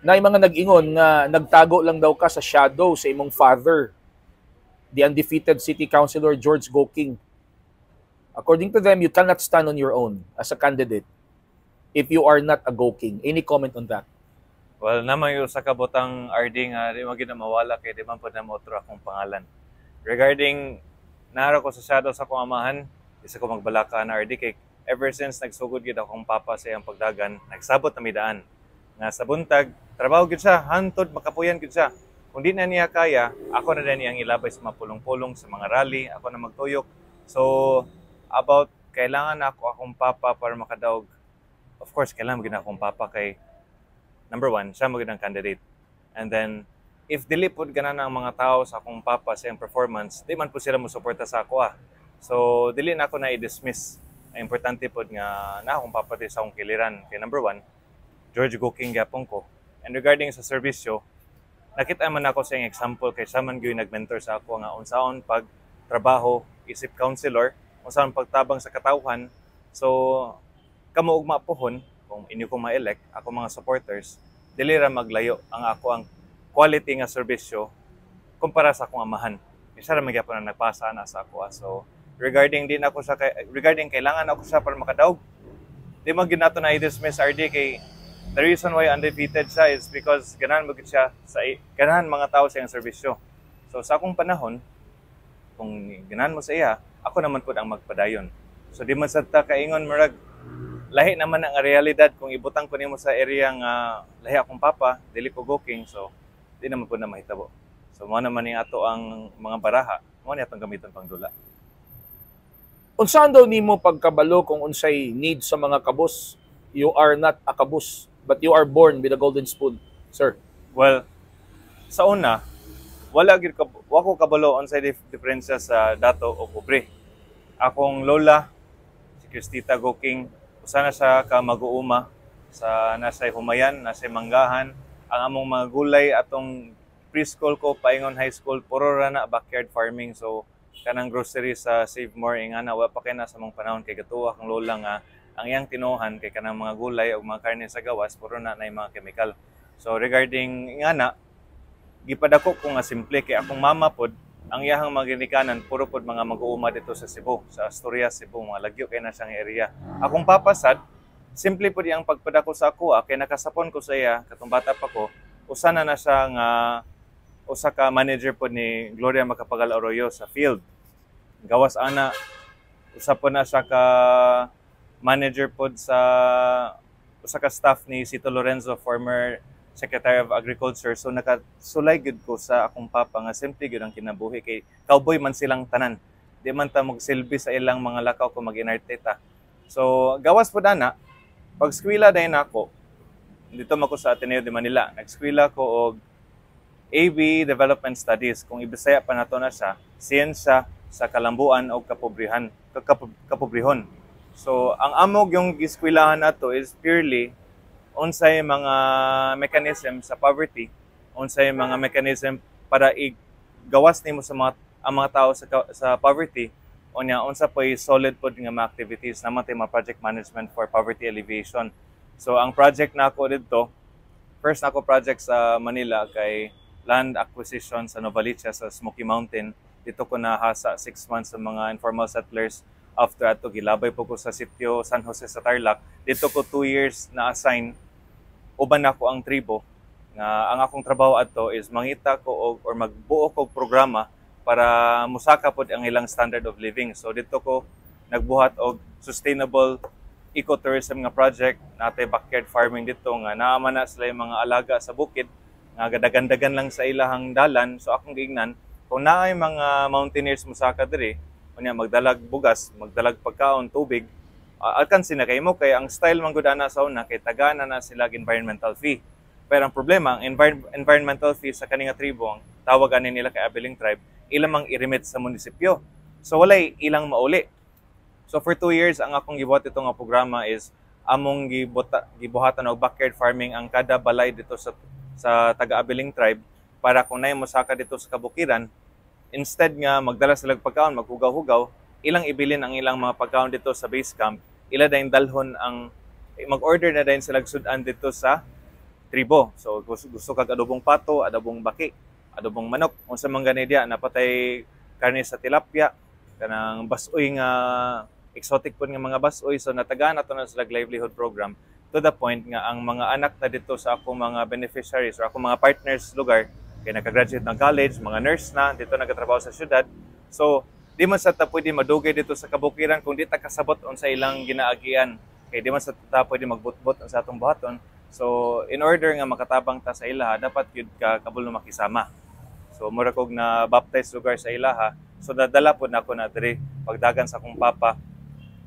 Naay mga nag-ingon nga nagtago lang daw ka sa shadow sa imong father, the undefeated city councilor George Goking. According to them, you cannot stand on your own as a candidate if you are not a Goking. Any comment on that? Well, naman yung sa kabutang RD nga di man gyud na mawala kay di man pud na motro akong pangalan. Regarding nara ko sa shadow sa akong amahan, isa ko magbalaka na, RD, kay ever since nagsugod gyud akong papa sa iyang pagdagan, nagsabot na mi daan. Nga sa buntag, trabaho gyud siya, hantod makapuyan gyud siya. Kung di na niya kaya, ako na din niyang ilabay sa mga pulong-pulong, sa mga rally, ako na magtuyok. So, about kailangan na ako akong papa para makadaog, of course, kailangan gyud akong papa kay number one, siya magandang candidate. And then, if dili pod ganan ang mga tao sa akong papa sa iyang performance, di man po sila mo suporta sa ako ah. So, dili na ako na i-dismiss. Ang importante pod nga na akong papa di sa akong kiliran. Kay number one, George Goking gyapon ko. And regarding sa serbisyo, nakita man ako sa iyang example kay siya man gyud nag-mentor sa ako nga unsaon pag trabaho isip councilor, unsaon pagtabang sa katawhan. So, kamo ugma pohon, kung inyo kong ma-elect, ako mga supporters, dili ra maglayo ang ako ang quality nga serbisyo kumpara sa akong amahan. Isa ra magyapon na nagpasa na sa ako ah. So, regarding din ako sa regarding kailangan ako siya para makadaog, di man gyud nato na i-dismiss, RD, kay the reason why undefeated siya is because ganahan mo gyud siya sa ganahan mga tao sa iyang serbisyo. So sa akong panahon, kung ganahan mo sa iya, ako naman pud ang magpadayon. So di man sad ta kaingon murag lahi naman ang realidad kung ibutang ko nimo sa area nga lahi akong papa, dili ko Goking, so di naman pud na mahitabo. So mao naman ni ato ang mga baraha, mao ni atong gamiton pang dula. Unsaan daw nimo pagkabalo kung unsay need sa mga kabus? You are not a kabus, but you are born with a golden spoon, sir. Well, sa una, wala gyud ka, wa ko kabalo unsay diferensya sa dato o pobre. Akong lola, si Cristita Goking, usa na siya ka mag-uuma sa nasa Humayan, nasa Manggahan. Ang among mga gulay atong preschool ko paingon high school, puro ra na backyard farming. So kanang grocery sa Save More ingana, wa pa kay na sa mong panahon kay gatuwa kang lola nga ang iyang tinuhan kay kanang mga gulay o mga karne sa gawas puro na nay mga chemical. So regarding ingana, gipadako ko nga simple kay akong mama pod, ang iyahang mga ginikanan puro pod mga mag-uuma dito sa Cebu, sa Asturias, Cebu, mga lagyo kay na siyang area. Akong papa sad, simple pod iyang pagpadako sa ako ah, kay nakasapon ko sa iya katong bata pa ko, usa na na siya nga usa ka manager pod ni Gloria Macapagal Arroyo sa field. Gawas ana, usa po na siya ka manager pod sa usa ka staff ni Sito Lorenzo, former Secretary of Agriculture. So nakasulay gyud ko sa akong papa nga simple gyud ang kinabuhi kay cowboy man silang tanan. Di man ta magsilbi sa ilang mga lakaw kung mag-inarte ta. So gawas pod ana, pag eskwela dayon nako, dito man ko sa Ateneo de Manila. Nag-eskwela ko og AB Development Studies. Kung ibisaya pa nato na siya, siyensya sa kalambuan o kapobrihan, kapobrihon. So, ang amog yung giskwilahan nato is purely unsay mga mechanism sa poverty, unsay mga mechanism para igawas nimo sa mga ang mga tao sa poverty, unya unsa po'y solid pod nga mga activities naman tay mga project management for poverty alleviation. So ang project nako didto, first nako project sa Manila kay land acquisition sa Novaliches, sa Smoky Mountain. Dito ko nahasa 6 months sa mga informal settlers. After ato, gilabay po ko sa sitio San Jose sa Tarlac. Dito ko 2 years na assign uban nako ang tribo nga ang akong trabaho adto is mangita ko og or magbuo ko og programa para musaka pod ang ilang standard of living. So dito ko nagbuhat og sustainable ecotourism nga project natay backyard farming dito nga naa man na sila yung mga alaga sa bukid nga gadagandagan lang sa ilahang dalan. So akong giingnan kung naay mga mountaineers mosaka diri unya magdalag bugas, magdalag pagkaon, tubig, alkansi na kay mo kay ang style man gud ana sa una kay tagana na sila og environmental fee. Pero ang problema, ang environmental fee sa kaninga tribo, ang tawag ani nila kay Abiling Tribe, ilang mang i-remit sa munisipyo. So walay ilang mauli. So for 2 years, ang akong gibuhat ito nga programa is among gibuhatan og backyard farming ang kada balay dito sa taga-Abiling Tribe para kung naay mosaka dito sa kabukiran, instead nga magdala sila og pagkaon, maghugaw-hugaw, ilang ibilin ang ilang mga pagkaon dito sa base camp, ila dayon dalhon ang mag-order na dayon sila og sud-an dito sa Tribo. So gusto kag adobong pato, adobong baki, adobong manok, unsa man gani diya, napatay karne sa tilapia, kanang basoy nga exotic pud nga mga basoy. So natagaan nato na sila livelihood program to the point nga ang mga anak na dito sa akong mga beneficiaries or akong mga partners lugar kay nakagraduate ng college, mga nurse na dito, nagatrabaho sa syudad. So di man sa ta pwede madugay dito sa kabukiran kung di ta kasabot unsa ilang ginaagian, kay di man sa ta pwede magbutbot unsa atong buhaton. So in order nga makatabang ta sa ilaha, dapat gyud ka kabalo makisama. So mura kog na baptize lugar sa ilaha. So dadala pod nako na diri pagdagan sa akong papa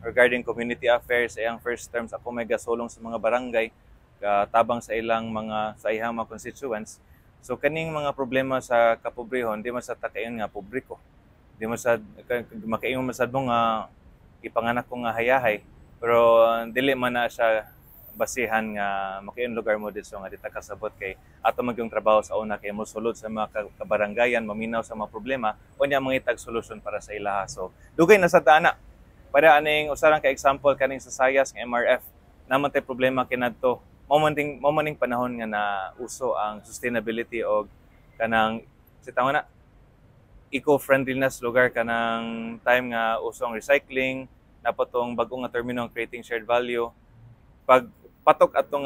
regarding community affairs. Iyang first terms, ako may gasulong sa mga barangay, katabang sa ilang mga sa ihang mga constituents. So kaning mga problema sa kapobrehon, di man sa takayon nga pobre ko, di man sa makaingon man sad mo nga ipanganak ko nga hayahay, pero dili man na siya basihan nga makaingon lugar mo dito nga di ta kasabot, kay ato man yung trabaho sa una kay mosulod sa mga kabaranggayan, maminaw sa mga problema, unya mangitag solusyon para sa ilaha. So dugay na sa ana para aning usa lang ka example, kaning sa Sayas nga MRF, naman tay problema kinadto. Mao man ning panahon nga na uso ang sustainability og kanang si tawag na eco-friendliness lugar, kanang time nga uso ang recycling, napatong bag-o nga termino ang creating shared value. Pag patok atong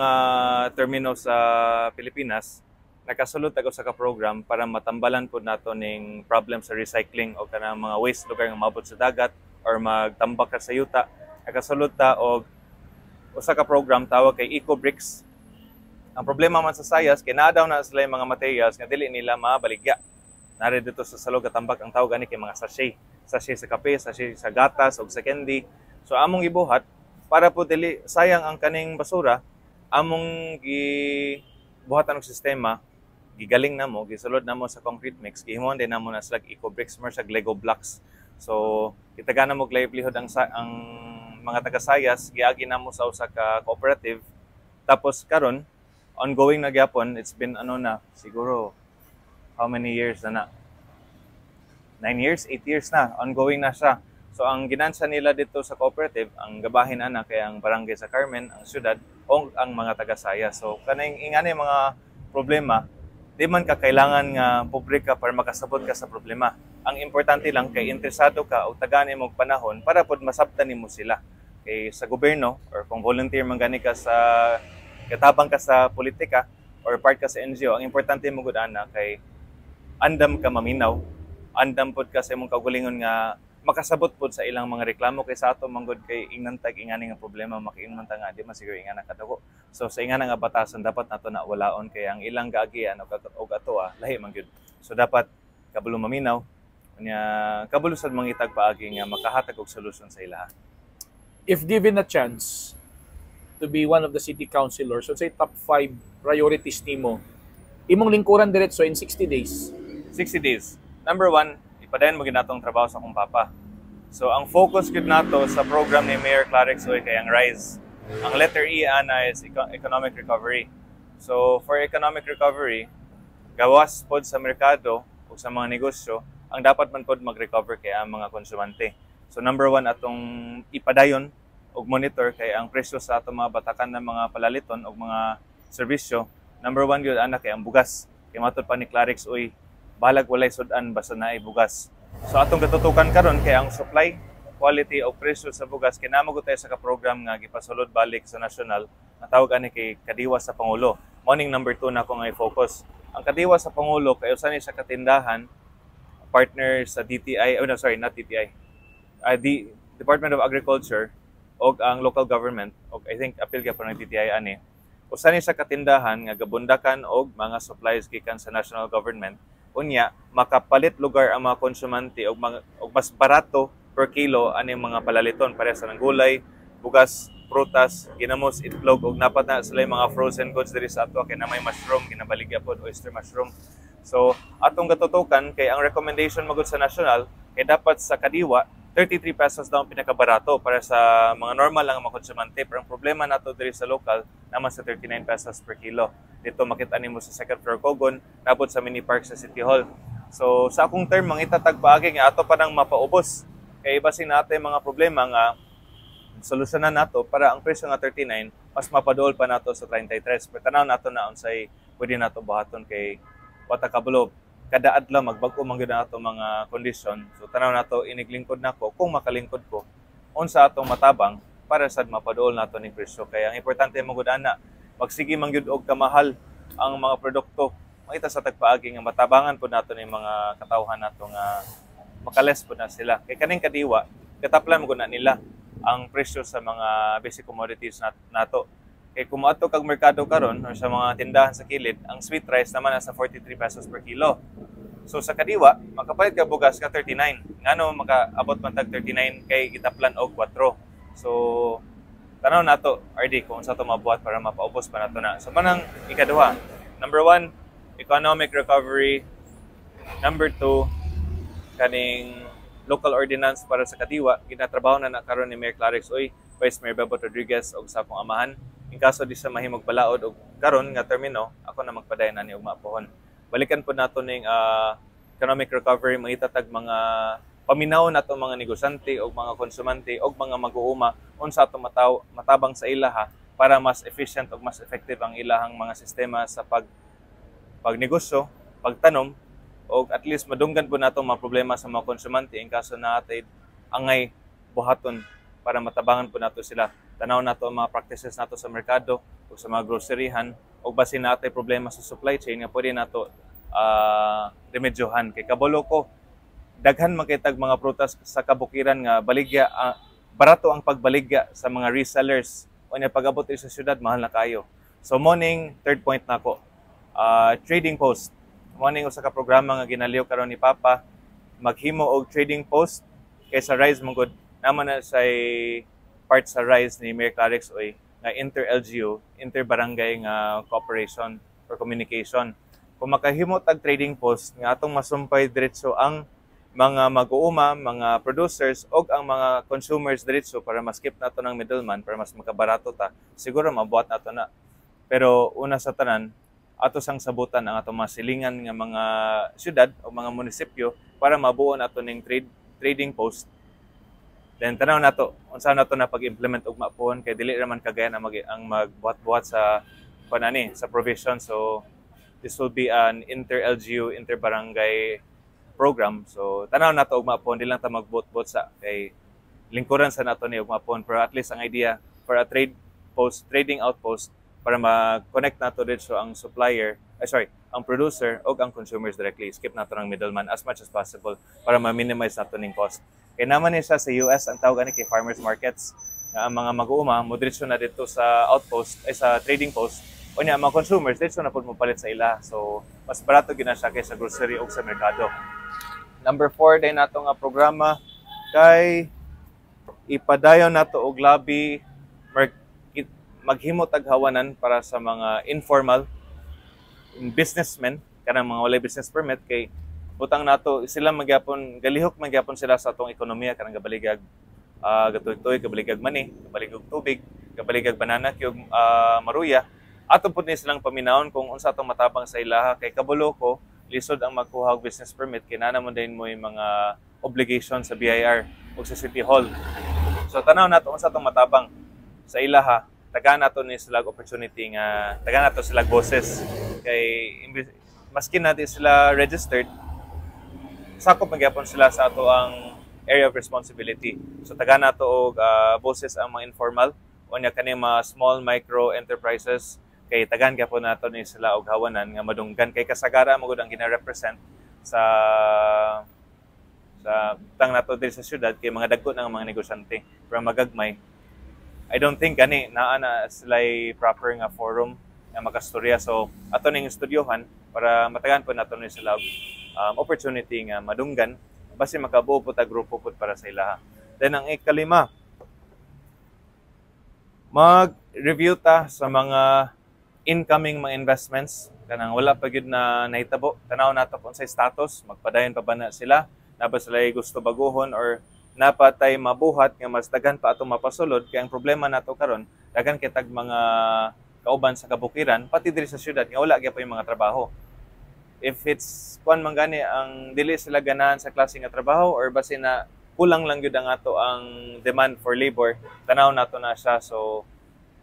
termino sa Pilipinas, nakasulod tag usa ka program para matambalan pud nato ning problem sa recycling o kanang mga waste lugar nga maabot sa dagat or magtambak ka sa yuta. Nakasulod ta og usa ka program, tawag kay Eco Bricks. Ang problema man sa Sayas kay naa daw na sila yung mga materials nga dili nila mabaligya. Nari dito sa salog tambak, ang tawag ani kay mga sachet. Sachet sa kape, sachet sa gatas ug sa candy. So among gibuhat para po dili sayang ang kaning basura, among gi buhatan og sistema, gigaling namo, gisulod namo sa concrete mix, gihimuon din namo na sila eco bricks, more sa Lego blocks. So gitagaan namo og livelihood ang mga taga-Sayas, giagi namo sa usa ka cooperative. Tapos karon ongoing na gyapon, it's been ano na siguro, how many years na na? 9 years, 8 years na, ongoing na siya. So ang ginansya nila dito sa cooperative, ang gabahin ana kay ang barangay sa Carmen, ang syudad, o ang mga taga-Sayas. So kaning ingani mga problema, di man ka kailangan nga pobre ka para makasabot ka sa problema. Ang importante lang kay interesado ka o tagaan imong panahon para pod masabtan nimo sila. Kay sa gobyerno or kung volunteer man gani ka, sa katabang ka sa politika or part ka sa NGO, ang importante mo gud ana kay andam ka maminaw, andam pod ka sa imong kaugalingon nga makasabot pod sa ilang mga reklamo, kay sa ato manggod kay ingnan tag ingani nga problema, makiingon man ta nga di man siguro ingana kadako. So sa ingana nga batasan, dapat nato na walaon kay ang ilang gaagian og ato lahi man gyud. So dapat kabalo maminaw, unya kabalo sad mangitag paagi nga makahatag og solusyon sa ilaha. If given a chance to be one of the city councilors, let's say top five priorities nimo, imong lingkuran diretso in 60 days. 60 days. Number one, ipadayon mo ginatong trabaho sa akong papa. So ang focus gud nato sa program ni Mayor Klarex Uy kay ang RISE. Ang letter E ana is economic recovery. So for economic recovery, gawas pod sa merkado ug sa mga negosyo, ang dapat man pod mag-recover kay ang mga konsumante. So number one atong ipadayon og monitor kay ang presyo sa atong mga batakan ng mga palaliton og mga serbisyo. Number one gyud ana kay ang bugas. Kay matud pa ni Klarex Uy, balag walay sud-an basta naay bugas. So atong gatutukan karon kay ang supply, quality o presyo sa bugas, kay naa man tayo sa ka-program nga gipasulod balik sa national nga tawag ani kay Kadiwa sa Pangulo. Morning number two na ako nga i-focus. Ang Kadiwa sa Pangulo kay usa ni sa katindahan partner sa DTI, oh no, sorry, not DTI. The Department of Agriculture og ang local government og I think apil gyapon ng DTI ani. Usa ni sa katindahan nga gabundakan og mga supplies gikan sa national government, unya makapalit lugar ang mga konsumante og mas barato per kilo ani mga palaliton para sa nang gulay, bugas, prutas, ginamos, itlog og napat na sila yung mga frozen goods diri sa ato kay na may mushroom ginabaligya pod, oyster mushroom. So atong gatutukan kay ang recommendation magud sa national kay dapat sa Kadiwa 33 pesos daw ang pinakabarato para sa mga normal lang ang mga konsumante. Pero ang problema nato diri sa local naman sa 39 pesos per kilo. Dito makita nimo sa second floor Cogon, nabot sa mini park sa City Hall. So sa akong term, mangita tag paagi nga ato pa nang mapaubos. Kay basin natin mga problema nga solusyonan nato para ang presyo nga 39 Mas mapaduol pa nato sa 33. Pero tanaw nato na unsay pwede nato buhaton kay wa ta kabalo, kada adlaw magbag-o man gyud ang ato mga kondisyon. So tanaw nato, iniglingkod nako, kung makalingkod ko, unsa atong matabang para sad mapaduol nato ning presyo. Kaya ang importante mo gud ana, magsige man gyud og kamahal ang mga produkto, makita sa tagpaagi nga matabangan pud nato ning mga katawhan nato nga makales pud na sila. Kay kaning Kadiwa, kataplan mo gud na nila ang presyo sa mga basic commodities nato. Kay kung moadto kag merkado karon or sa mga tindahan sa kilid, ang sweet rice naman nasa 43 pesos per kilo. So sa Kadiwa, makapalit ka bugas ka 39. Ngano makaabot man tag 39? Kay gitaplan og 4. So tanaw nato, RD, kung sa to mabuhat para mapaubos pa nato na. So manang ikaduha. Number one, economic recovery. Number two, kaning local ordinance para sa Kadiwa, ginatrabaho na na karon ni Mayor Klarex Uy, Vice Mayor Bebot Rodriguez og sa akong amahan. In kaso di sa mahimog balaod og karon nga termino, ako na magpadayon ani ugma pohon. Balikan po nato ning economic recovery, mangita tag mga paminaw nato mga negosyante og mga konsumante og mga mag-uuma unsa ato matabang sa ilaha para mas efficient ug mas effective ang ilahang mga sistema sa pagnegosyo, pagtanom, og at least madunggan po nato mga problema sa mga konsumante in kaso na atay angay buhaton para matabangan po nato sila. Tanaw nato ang mga practices nato sa merkado o sa mga groceryhan o basin natay problema sa supply chain nga pwede nato remedyohan. Kay kabalo ko, daghan man kay tag mga prutas sa kabukiran nga baligya, barato ang pagbaligya sa mga resellers. Unya pag-abot sa syudad, mahal na kayo. So morning third point nako. Trading post. Morning usa ka programa nga ginaliw karon ni Papa, maghimo og trading post kay sa Rise man gud naman na say part sa Rise ni Mayor Klarex Uy nga inter-LGU, inter-barangay nga cooperation or communication. Kung makahimo tag trading post nga atong masumpay diretso ang mga mag-uuma, mga producers og ang mga consumers diretso para ma-skip nato ng middleman, para mas makabarato ta, siguro mabuhat nato na. Pero una sa tanan, ato sang sabutan ang atong mga silingan nga mga syudad o mga munisipyo para mabuo nato ning trading post. Then tanaw nato unsa nato na pag-implement ugma pohon kay dili raman kagayan ang magbuhat-buhat sa panani sa provision. So this will be an inter-LGU, inter-barangay program. So tanaw nato ugma pohon, di lang ta magbuot-buot sa kay lingkuran sa nato ni ugma pohon, pero at least ang idea for a trade post, trading outpost, para ma-connect nato dito ang supplier, ay sorry, ang producer o ang consumers directly. Skip nato ng middleman as much as possible para ma-minimize nato ning cost. Kay naman ni siya sa US, ang tawag ani kay farmers markets, nga ang mga mag-uuma mo diretso na dito sa outpost, ay sa trading post. Unya ang mga consumers diretso na pud mopalit sa ila. So mas barato gyud na siya kaysa grocery o sa merkado. Number four din nato nga programa kay ipadayon nato og lobby, maghimo tag hawanan para sa mga informal businessmen, kanang mga walay business permit, kay butang nato sila magyapon galihok magyapon sila sa atong ekonomiya, kanang gabaligag gatuy-tuy, gabaligag mani, gabaligag tubig, gabaligag banana cue, maruya. Ato pud ni silang paminawon kung unsa atong matabang sa ilaha kay kabalo ko lisod ang magkuha og business permit kay naa naman din mo yung mga obligation sa BIR o sa City Hall. So tanaw nato unsa atong matabang sa ilaha, tagaan nato ni sila og opportunity nga tagaan nato sila boses kay maski na di sila registered, sakop man gyapon sila sa ato ang area of responsibility. So tagaan nato og boses ang mga informal, unya kani mga small micro enterprises kay tagaan gyapon nato ni sila og hawanan nga madunggan kay kasagara mo gud ang gina-represent sa tang nato diri sa syudad kay mga dagko ng mga negosyante, pero magagmay I don't think gani naa na sila proper nga forum nga makastorya. So ato ning estudyohan para matagaan po nato ni sila og opportunity nga madunggan, basi makabuo po ta grupo pud para sa ilaha. Then ang ikalima, mag-review ta sa mga incoming mga investments kanang wala pa gyud na nahitabo. Tanaw nato kung sa status, magpadayon pa ba na sila, na ba sila gusto baguhon, or napatay mabuhat nga mas daghan pa atong mapasulod, kay ang problema nato karon, daghan kay tag mga kauban sa kabukiran pati diri sa syudad nga wala gyud yung mga trabaho. If it's kuan man gani ang dili sila ganahan sa klase nga trabaho or basin na kulang lang gyud ang ato ang demand for labor, tanaw nato na siya. So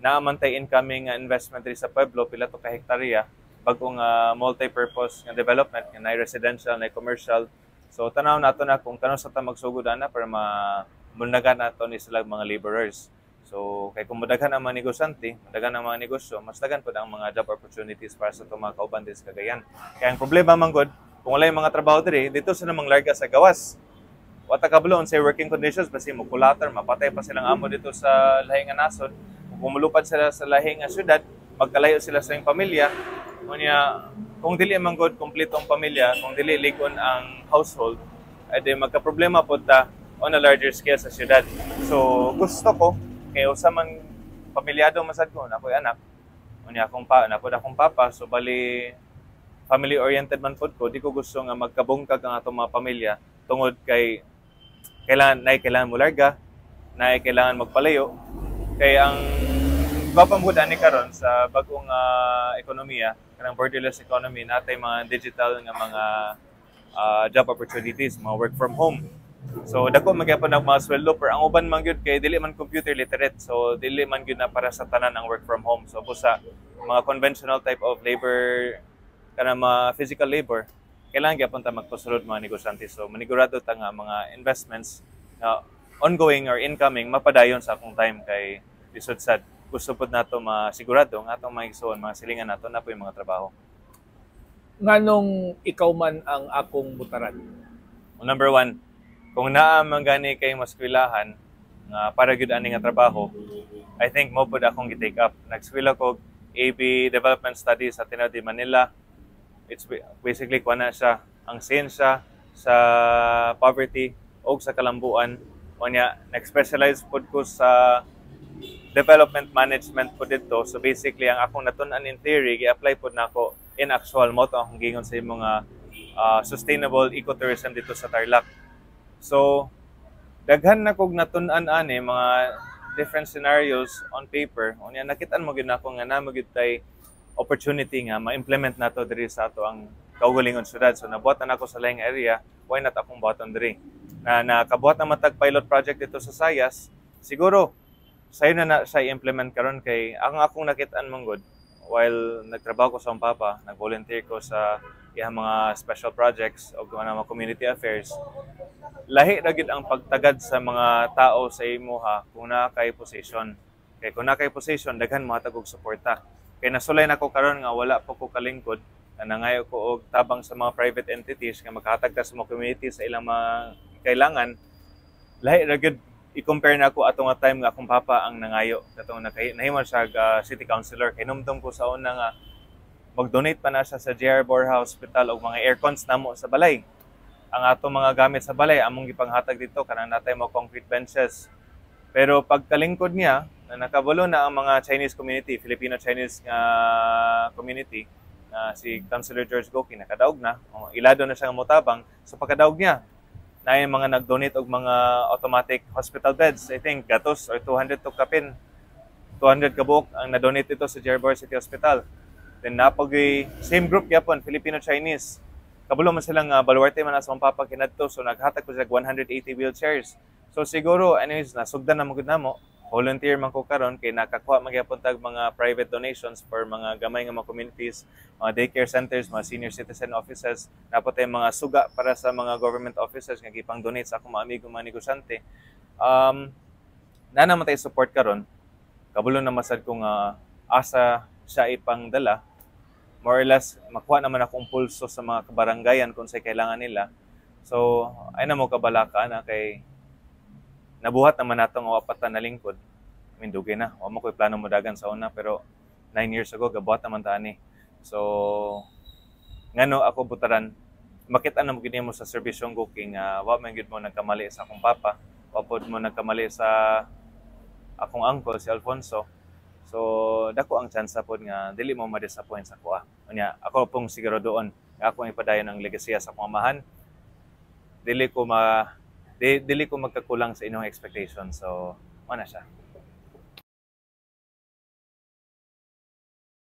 Naa man tay incoming nga investment diri sa pueblo, pila to ka hektarya, bag-ong multi-purpose nga development nga naay residential, naay commercial. So tanaw nato na kung kanus-a ta magsugod ana para mamulnagan nato ni sila mga laborers. So kay kung modaghan ang mga negosyante, modaghan ang mga negosyo, mas daghan pud ang mga job opportunities para sa atong mga kauban diri sa Cagayan. Kaya ang problema man gud, kung wala yung mga trabaho diri, dito sila manglarga sa gawas. Wa ta kabalo unsay working conditions, basi mo kulatar, mapatay pa silang amo dito sa lahi nga nasod. Kung mulupad sila sa lahi nga syudad, magkalayo sila sa ilang pamilya. Unya, kung dili man gud kompleto ang pamilya, kung dili ligon ang household, edi magka-problema pud ta on a larger scale sa syudad. So gusto ko kay usa man pamilyado man sad ko, naa ko'y anak. Unya akong pa, naa pod akong papa, so bali family oriented man pod ko. Di ko gusto nga magkabungkag ang atong mga pamilya tungod kay kailangan nay kailangan mo larga, nay kailangan magpalayo. Kay ang gwapa man ani karon sa bag-ong ekonomiya, kanang borderless economy, natay mga digital nga mga job opportunities, mga work from home. So dako man gyapon ang mga sweldo, pero ang uban man gyud kay dili man computer literate. So dili man gyud na para sa tanan ang work from home. So busa mga conventional type of labor, kanang mga physical labor, kailangan gyapon ta magpasulod mga negosyante. So manigurado ta nga mga investments na ongoing or incoming mapadayon sa akong time kay lisod sad. Gusto pod nato masigurado nga atong mga igsoon, mga silingan nato na po yung mga trabaho. Nganong ikaw man ang akong butaran? Number one, kung naa man gani kay maskwilahan nga para gyud ani nga trabaho, I think mao pud akong gi-take up. Nagskwela ko AB Development Studies sa Ateneo de Manila. It's basically kuan na siya ang siyensya sa poverty o sa kalambuan. Unya, nag-specialize pod ko sa development management pod dito. So basically, ang akong natun-an in theory, gi-apply pod nako in actual. Mao to akong giingon sa mga sustainable ecotourism dito sa Tarlac. So, daghan na kog natun-an ani mga different scenarios on paper. Unya nakitaan mo gyud nako nga naa gyud tay opportunity nga ma-implement nato diri sa ato ang kaugalingon syudad. So nabuhat na nako sa laing area, why not akong buhaton diri? Na nakabuhat na man tag pilot project dito sa Sayas, siguro sayo na na siya i-implement karon kay ang akong nakitaan man gud while nagtrabaho ko sa akong papa, nag-volunteer ko sa iyang mga special projects o mga community affairs, lahi ra gyud ang pagtagad sa mga tao sa imuha kung naa kay position. Kay kung naa kay position, daghan mohatag og suporta. Kay nasulay nako karon nga wala pa ko kalingkod, na nangayo ko og tabang sa mga private entities nga maghatag ta sa mga community sa ilang mga kailangan, lahi ra gyud i-compare na ako ato nga time nga akong papa ang nangayo katong nahimo siya city councilor. Kay numdum ko sa una nga mag-donate pa na siya sa JR Borja Hospital og mga aircons namo sa balay. Ang atong mga gamit sa balay among gipanghatag dito, kanang natay mo concrete benches. Pero pagkalingkod niya na nakabalo na ang mga Chinese community, Filipino Chinese nga community na si Councilor George Goking nakadaog na, o, ilado na siya nga motabang. So pagkadaog niya, na yung mga nag-donate og mga automatic hospital beds. I think gatos or 200 to kapin. 200 kabuok ang na-donate ito sa JR Borja City Hospital. Then napagay same group gyapon, Filipino-Chinese. Kabalo man silang baluarte man sa papa kinadto, so naghatag ko sila 180 wheelchairs. So siguro anyways nasugdan na magud namo. Volunteer man ko karon kay nakakuha man gyapon tag mga private donations for mga gamay nga mga communities, mga daycare centers, mga senior citizen offices, naa pod tay mga suga para sa mga government offices nga gipang donate sa akong mga amigo mga negosyante. Na naman tayo support karon. Kabalo na masad ko nga asa siya ipangdala. More or less, makuha naman akong pulso sa mga kabaranggayan kung sa kailangan nila. So, ay na mo kabalaka na kay nabuhat naman nato nga wa pa ta nalingkod. I mean, dugay na. Wa mo ko'y plano mo dagan sa una, pero 9 years ago, gabuhat naman ta ani. So, ngano ako butaran, makita na mo gid mo sa serbisyong Goking, wa man gyud mo nagkamali sa akong papa, wa pod mo nagkamali sa akong uncle si Alfonso. So dako ang chance pod nga dili mo ma-disappoint sa kuha. Unya ako pong siguro doon nga ako ang ipadayon ang legasiya sa akong amahan. Dili ko magkakulang sa inyong expectation. So, mao na siya.